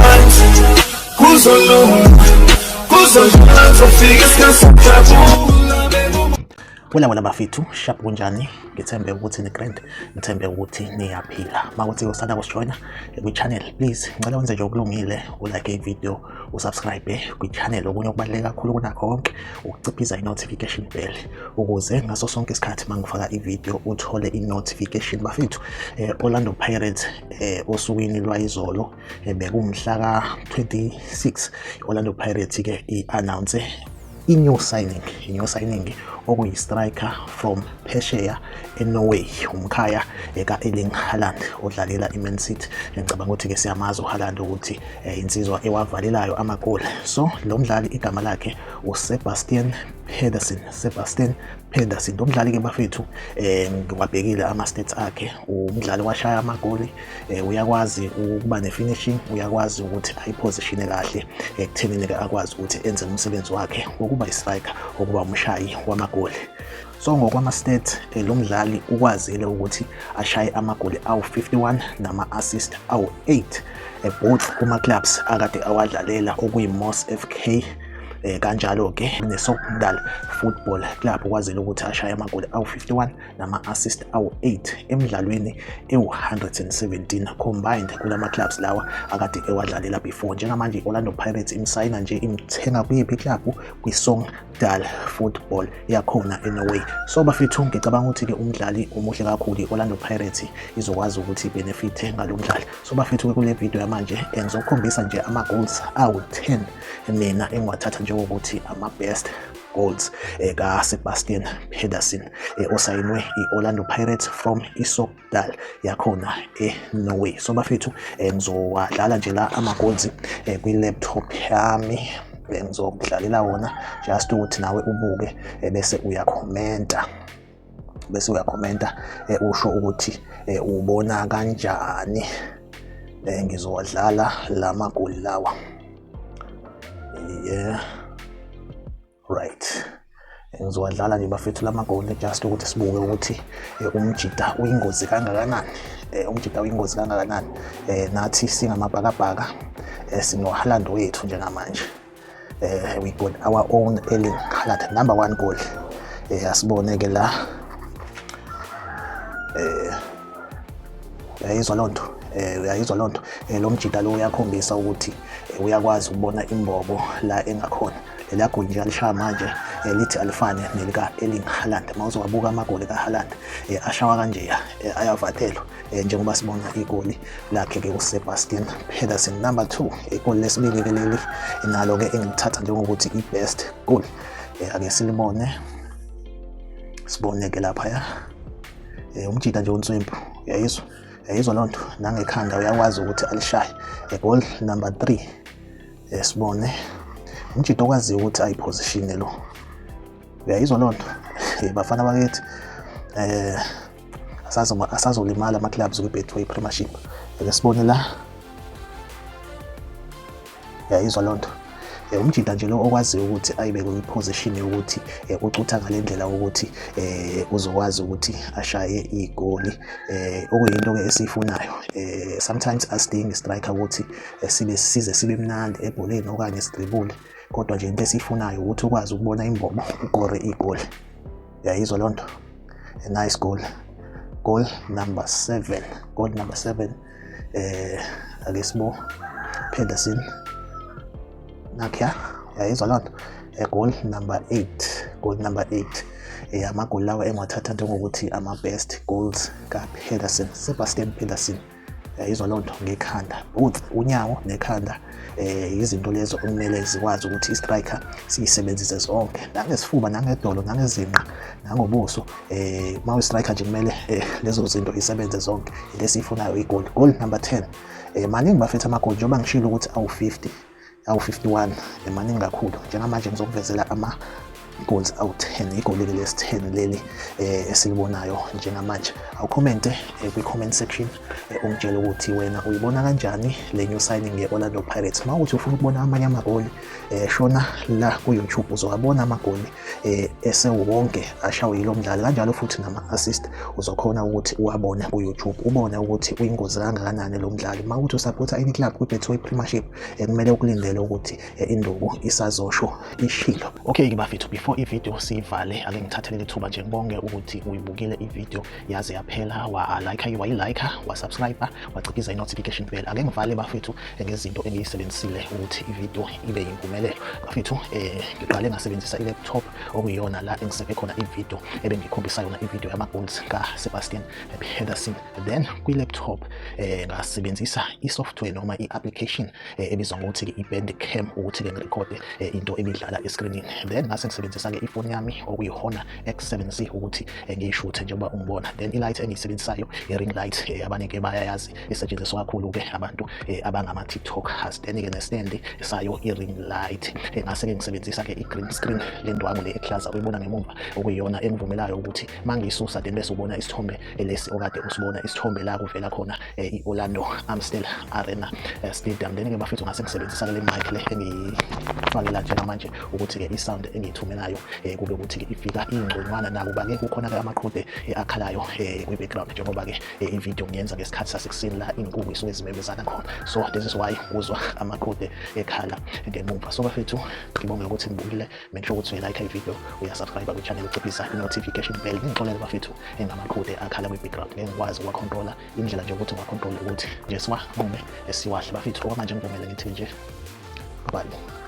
Phansi kuzolunga, kuzolunga, kuzofika isikhathi sokujabula. Wela wela bafethu, sharp, kunjani? Ngithembe ukuthi ni grand, ngithembe ukuthi niyaphila. Makuthi usanda kusijoyina kwi-channel, please ngicela wenze nje okulungile, ulike i-video, usubscribe kwi-channel. Okunye okubaluleke kakhulu kunakho konke ukuciphiza i-notification bell ukuze ngaso sonke isikhathi mangifaka i-video uthole i-notification. Bafethu, Orlando Pirates osukwini lwayizolo, bekumhla ka-26, Orlando Pirates ke i-announce i-new signing, i-new signing okuyi-striker from phesheya eNorway, umkhaya eka-Erling Haaland odlalela i-Man City. Ngicabanga ukuthi-ke siyamazi uHaaland ukuthi insizwa ewavalelayo amagoli. So lo mdlali igama lakhe uSebastian Pedersen, Sebastian Pedersen. Lo mdlali-ke bafethu, ngiwabhekile ama-stats akhe, umdlali washaya amagoli, uyakwazi ukuba ne-finishing, uyakwazi ukuthi ayiphozishine kahle ekuthenini-ke akwazi ukuthi enze umsebenzi wakhe wokuba i-striker, wokuba umshayi wamagoli. So ngokwama-stats, lo mdlali ukwazile ukuthi ashaye amagoli awu-51 nama-assist awu-8, both kuma-clubs akade awadlalela, okuyi-Moss FK, kanjalo-ke ne-Sogndal Football Club. Ukwazile ukuthi ashaye amagoli awu-51 nama-assist awu-8 emidlalweni ewu-117 combined kulama clubs lawa akade ewadlalela before. Njengamanje i-Orlando Pirates imsayina nje, imthenga kuyiphi club? Kwi-Sogndal Football yakhona eNorway. So bafethu, ngicabanga ukuthi-ke umdlali omuhle kakhulu, i-Orlando Pirates izokwazi ukuthi ibenefithe ngalo mdlali. So bafethu, kule video yamanje ngizokukhombisa nje ama-goals awu-10 mina engiwathatha njengokuthi ama-best goals ka-Sebastian Pedersen, osayinwe i-Orlando Pirates from iSogndal yakhona eNorway. So bafethu, ngizowadlala nje la ama-goals kwi-laptop yami, ngizokudlalela wona just ukuthi nawe ubuke, bese uyakhomenta, bese uyakhomenta, usho ukuthi ubona kanjani. Ngizowadlala la magoli lawa. Yeah, right, ngizowadlala nje bafethu la magoli just ukuthi sibuke ukuthi umjida uyingozi kangakanani, umjida uyingozi kangakanani. Nathi singamabhakabhaka, sino-Haaland wethu njengamanje. We got our own Erling Haaland. Number one goal, asibone ke la. Uyayizwa loo nto, uyayizwa loo nto. Lo mjida lo uyakhombisa ukuthi uyakwazi ukubona imbobo la engakhona. Leliya goli nje alishaya manje, lithi alifane nelika Erling Haaland. Uma uzowabuka amagoli kaHaaland, ashawa kanjeya, ayavatelwa, njengoba sibona igoli lakhe ke uSebastian Pedersen. Number 2, igoli lesibili ke leli, nalo ke engilithatha njengokuthi i-best goal. Ake silibone, sibone ke lapha ya. Umjida nje unswempu, uyayizwa, uyayizwa loo nto. Nangekhanda uyakwazi ukuthi alishaye. Goal number 3, sibone umjida okwaziyo ukuthi ayiphozishine lo, uyayizwa loo nto. Bafana bakithi, asazolimala ama-clubs kwi-Betway Premiership. Ake sibone la, uyayizwa loo nto. Umjida nje lo okwaziyo ukuthi ayibeke kwi-position yokuthi ucutha ngale ndlela ukuthi uzokwazi ukuthi ashaye igoli, okuyinto ke esiyifunayo. Sometimes asidingi striker ukuthi sibe size sibe mnandi ebholeni okanye sidribule, kodwa nje into esiyifunayo ukuthi ukwazi ukubona imbobo, ukore igoli. Uyayizwa loo nto. A nice goal, goal number 7, goal number 7. Ake sibo Pedersen nakya, uyayizwa loo nto. Goal number 8, goal number 8. Amagoli lawa engiwathatha njengokuthi ama-best goals ka-Pedersen, Sebastian Pedersen. Uyayizwa loo nto, ngekhanda, both unyawo nekhanda, izinto lezo okumele zikwazi ukuthi i-striker siyisebenzise zonke, nangesifuba, nangedolo, nangezinqa, nangobuso. Uma uyi-striker nje kumele lezo zinto isebenze zonke. Into esiyifunayo igoli. Goal number 10. Maningi bafethu amagoli, njengoba ngishilo ukuthi awu-50, awu-51, maningi kakhulu. Njengamanje ngizokuvezela ama Goals awu-10, igoli lesi-10 leli esilibonayo njengamanje. Awukhomente kwi-comment section, ungitshele ukuthi wena uyibona kanjani le new signing ye-Orlando Pirates. Uma uthi ufuna ukubona amanye amagoli, shona la ku-YouTube, uzowabona amagoli esewonke ashawe yilo mdlali, kanjalo futhi nama-assist uzokhona ukuthi uwabone ku-YouTube, ubone ukuthi uyingozi kangakanani lo mdlali. Uma uthi usapotha any club kwi-Betway Premiership, kumele ukulindele ukuthi induku isazosho ishilo. Okay-ke bafethu, before ivideo siyivale, ake ngithathe leli thuba nje ngibonge ukuthi uyibukile ivideo yaze yaphela, wa-like, wayi-like, wasubscribe, wacikiza i-notification bell. Ake ngivale bafethu ngezinto engiyisebenzisile ukuthi ivideo ibe yimpumelelo. Bafethu, ngiqale ngasebenzisa i-laptop, okuyiyona la engiseve khona ivideo ebengikhombisa yona, ivideo yama-goals ka-Sebastian Pedersen. Then kwi-laptop ngasebenzisa i-software noma i-application ebizwa ngokuthi-ke i-Bandicam ukuthi-ke ngirekhode into ebidlala eskrinini. Then ngase ngisebenzisa-ke ifoni yami okuyi-Honor X7C ukuthi ngiyishuthe njengoba ungibona. Then i-light engiyisebenzisayo i-ring light, abaningi bayayazi, isetshenziswa kakhulu-ke abantu abangama-TikTokers. Then-ke ne-stand sayo i-ring light. Ngase-ke ngisebenzisa-ke i-green screen, le ndwangu le ehlaza uyibona ngemumva, okuyiyona engivumelayo ukuthi uma ngiyisusa, then bese ubona isithombe lesi okade usibona, isithombe la kuvela khona i-Orlando Amstel Arena Stadium. Then-ke bafethu, ngase ngisebenzisa-ke le mic le engiyifakela njengamanje ukuthi-ke i-sound engiyithumelayo kube ukuthi-ke ifika ingconywana, nakuba-ke kukhona-ke amaqhude akhalayo kwi-background, njengoba-ke ivideo ngiyenza ngesikhathi sasekuseni la iy'nkukhu isuke zimemezana khona. So this is why uzwa amaqhude ekhala ngemumva. So bafethu, ngibonge ukuthi ngibukile. Make sure ukuthi uyalike ivideo, uyasubscribe kwi-channel, uciphisa i-notification bell. Ngixolele bafethu engamaqhude akhala kwi-background, ngeke ngikwazi ukuwakhontrola. Indlela nje ukuthi ngiwakhontrole ukuthi nje siwanqume esiwahle. Bafethu, okwamanje ngivumele ngithi nje bye.